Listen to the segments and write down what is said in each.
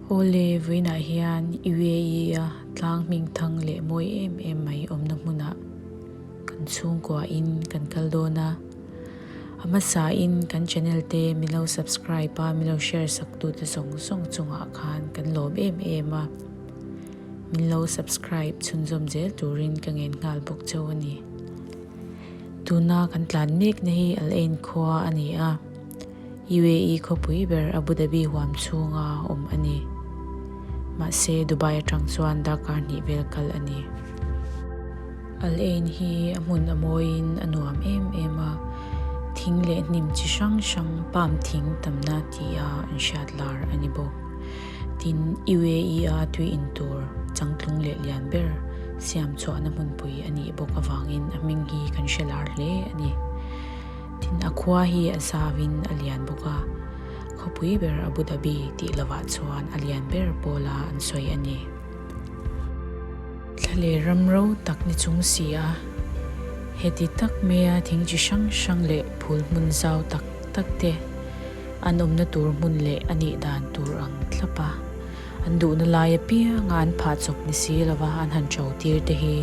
Awle, vawiinah hian UAE a tlang hming thang leh mawi em em mai awmna hmunah kan chhungkuain kan kal dawn a. A hmasain kan channel te min lo subscribe a, min lo share sak tute zawng zawng chungah khan kan lawm em em a. Min lo subscribe chhunzawm zel turin ka ngen nghal bawk cheu a ni. Tuna kan tlan mekna hi Al Ain khua a ni a, UAE khawpui ber Abu Dhabi huam chhunga awm a ni. Mahse Dubai atang chuan darkar hnih vel kal a ni. Al Ain hi a hmun a mawiin a nuam em em a, thing leh hnim chi hrang hrang palm thing tamna tia an hriat lar a ni bawk. Tin, UAE-a tui in tur changtlung leh lian ber siam chhuahna hmunpui a nih bawk avangin a hming hi kan hre lar hle a ni. Tin, a khua hi a zavin a lian bawk a, khawpui ber Abu Dhabi tih lovah chuan a lian ber pawla an sawi a ni. Thla leh ram ro tak ni chung si a, heti tak maia thing chi hrang hrang leh phul hmun zau tak tak te, An awmna tur hmun leh a nih dan tur ang thlap a, an duhna lai apianga an phah chawp ni si lova an han ṭo tir te hi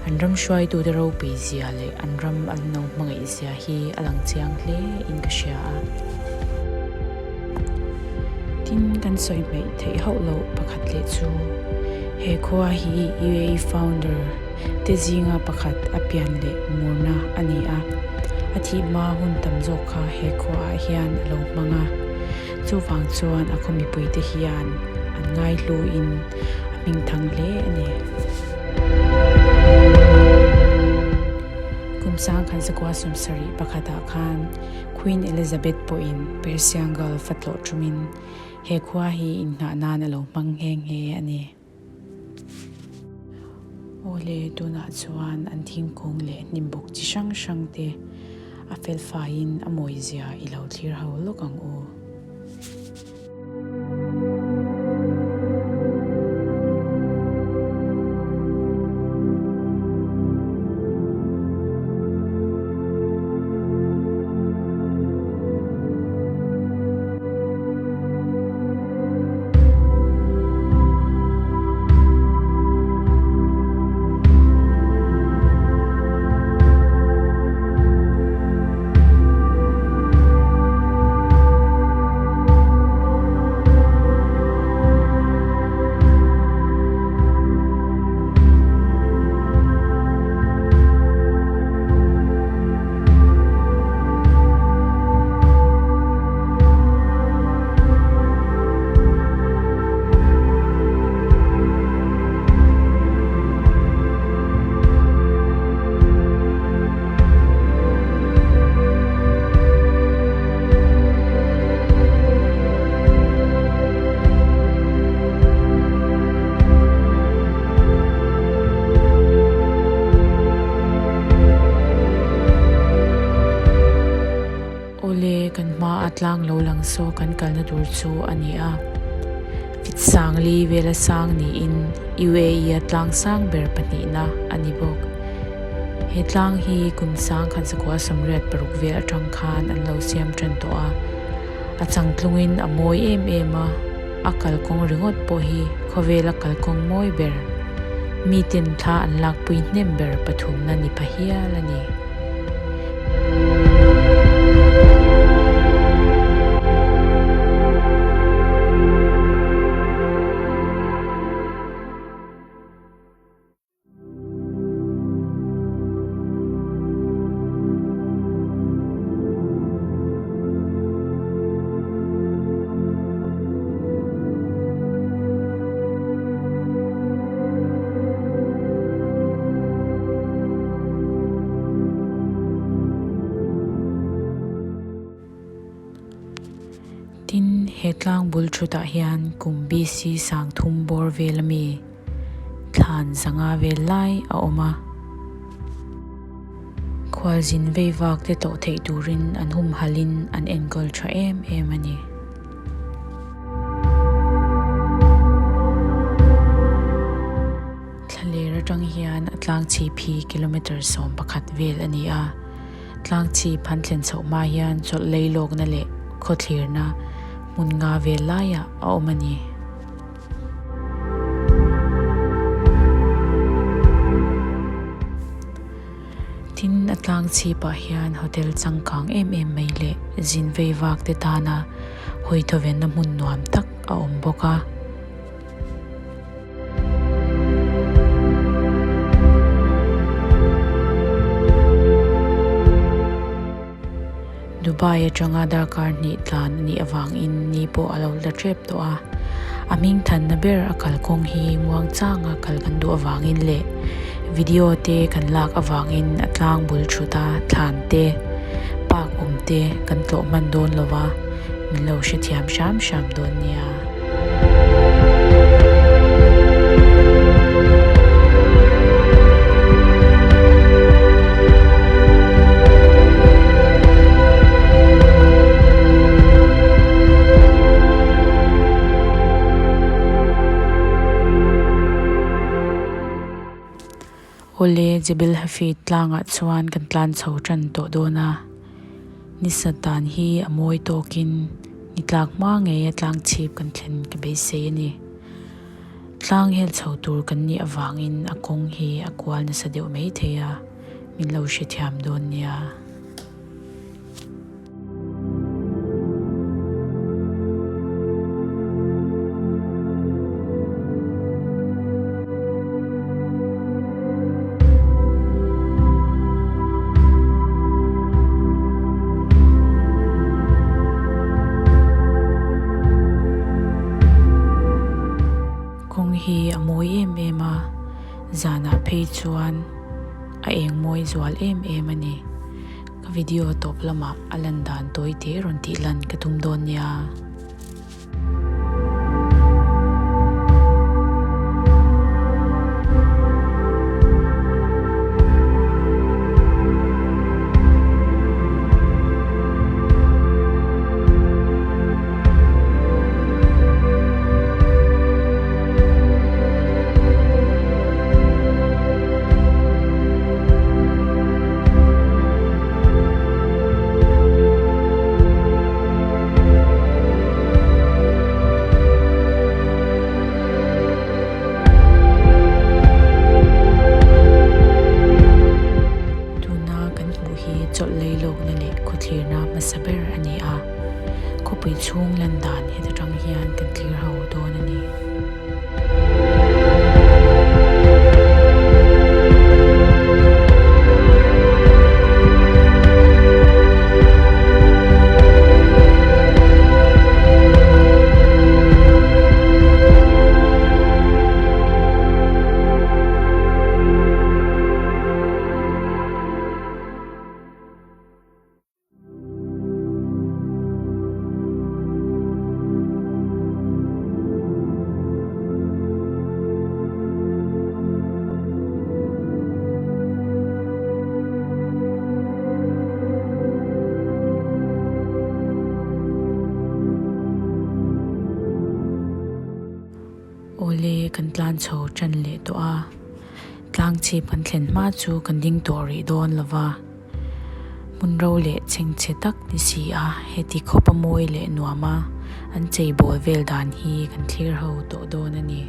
an ram hruaitute ropui zia leh an ram an lo hmangaih zia hi a lang chiang hle in ka hria a. Tin, kan sawi hmeih theih hauh loh pakhat leh chu he khua hi UAE founder te zinga pakhat a pian leh murna a ni a, a thih hma hun tam zawk kha he khuaah hian a lo hmang a, chuvang chuan a khaw mipuite hian an ngaihluin a hmingthang hle a ni. Kum sangkhan sakua sawmsarih pakhatah khan Queen Elizabeth pawhin Persian Gulf a tlawh ṭumin he khua hi inngah nan a lo hmang nghe nghe a ni. Awle, tunah chuan an thingkung leh hnimbuk chi hrang hrang te a felfaiin a mawizia i lo thlir ho lawk ang u. Awle, kan hma a tlang lo lang saw kan kalna tur chu a ni a. Fit sangli vela sang niin UAE a tlang sang ber pahnihna a ni bawk. He tlang hi kum sang khat zakua sawmriat paruk vel atang khan an lo siam tan tawh a. A changtlungin a mawi em em a, a kalkawng ringawt pawh hi khawvela kalkawng mawi ber, miten thla an lakpui hnem ber pathumna ni pha hial a ni. Tin, he tlang bul thutah hian kum BC sang thum bawr vel ami thlan zanga vel lai a awm a. Khualzin vei vak te tawh theih turin an humhalhin an enkawl tha em em a ni. Thlaler atang hian a tlang chhip hi kilometre 11 vel a ni a, tlang chhip han thlen chhoh hma hian chawlh lei lawkna leh khawthlirna hmun nga vel laiah a awm a ni. tlang chhipah hian hotel changkang em em mai leh zin vei vak te tana hawi thawvenna hmun nuam tak a awm bawk a. Dubai atanga darkar hnih tlan a nih avangin ni pawh a lo la tep tawh a, a hming thanna ber a kalkawng hi muang changa kal kan duh avangin leh video te kan lak avangin a tlang bul thut a thlan te park awm te kan tlawh hman dawn lo va min lo hrethiam hram hram dawn nia. Awle Jebel Hafeet tlangah chuan kan tlan chho tan tawh dawn a, ni sat dan hi a mawi tawkin ni tlak hma ngei a tlang chhip kan thlen ka beisei a ni. Tlang hel chho tur kan nih avangin a kawng hi a kual nasa deuh mai thei a, min lo hrethiam dawn nia. Kawng hi a mawi em em a, zanah phei chuan a eng mawi zual em em a ni. Ka video tawp lamah a lan dan tawi te rawn tih lan ka tum dawn nia. Tuna kan hmuh hi chawlh lei lawkna leh khawthlirna hmasa ber a ni a, khawpui chhung lan dan heta tang hian kan thlir ho dawn a ni. Awle kan tlan chho tan leh tawh a, tlang chhip kan thlen hma chu kan ding tawh rih dawn lo va. Hmun ro leh chhengchhe tak ni si a, heti khawp a mawi leh nuam a, an chei bawl vel dan hi kan thlir ho tawh dawn a ni.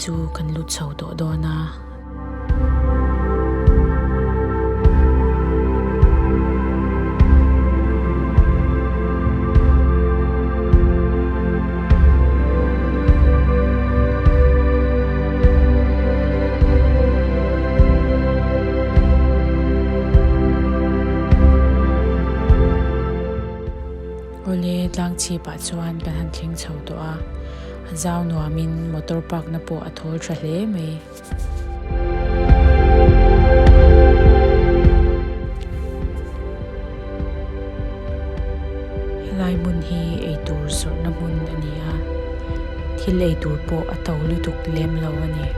chu kan lut chho tawh dawn a. Awle tlang chhipah chuan kan han thleng chho tawh a, a zau nuamin motor park na pawh a thawl tha hle mai. Helai hmun hi eitur zawrhna hmun a ni a, thil eitur pawh a to lutuk lem lo a ni.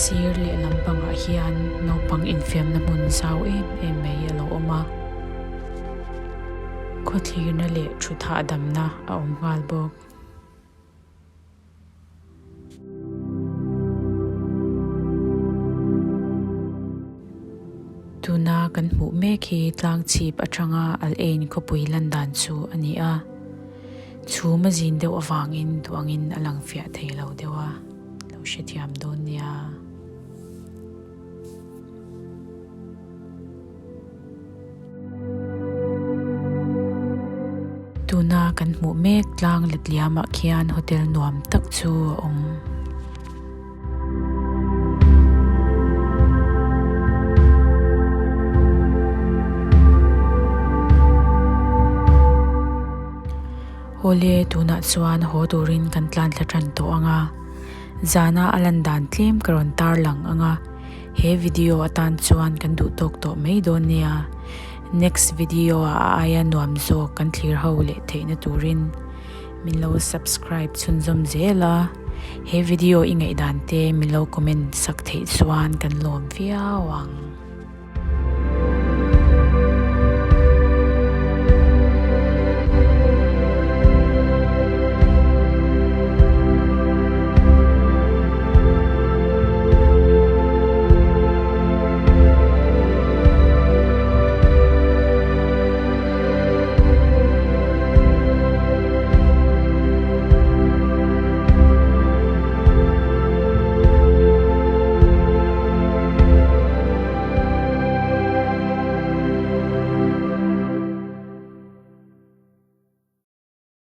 Sir lehlam pangah hian naupang infiamna hmun zau em em mai a lo awm a, khawthlirna leh thut hahdamna a awm nghal bawk. Tuna kan hmuh mek hi tlang chhip atanga Al Ain khawpui lan dan chu a ni a, chhum a zin deuh avangin duangin a lang fiah thei lo deuh a, lo hrethiam dawn nia. Tuna kan hmuh mek tlang letliamah khian hotel nuam tak chu a awm. Awle tunah chuan haw turin kan tlan thla tan tawh ang a, zana a lan dan tlem ka rawn tarlang ang a. He video atan chuan kan duh tawk tawh mai dawn nia. Next video ah a aia nuam zawk kan thlir ho leh theihna turin min lo subscribe chhunzawm zel a. He video i ngaihdan te min lo comment sak theih chuan kan lawm viau ang.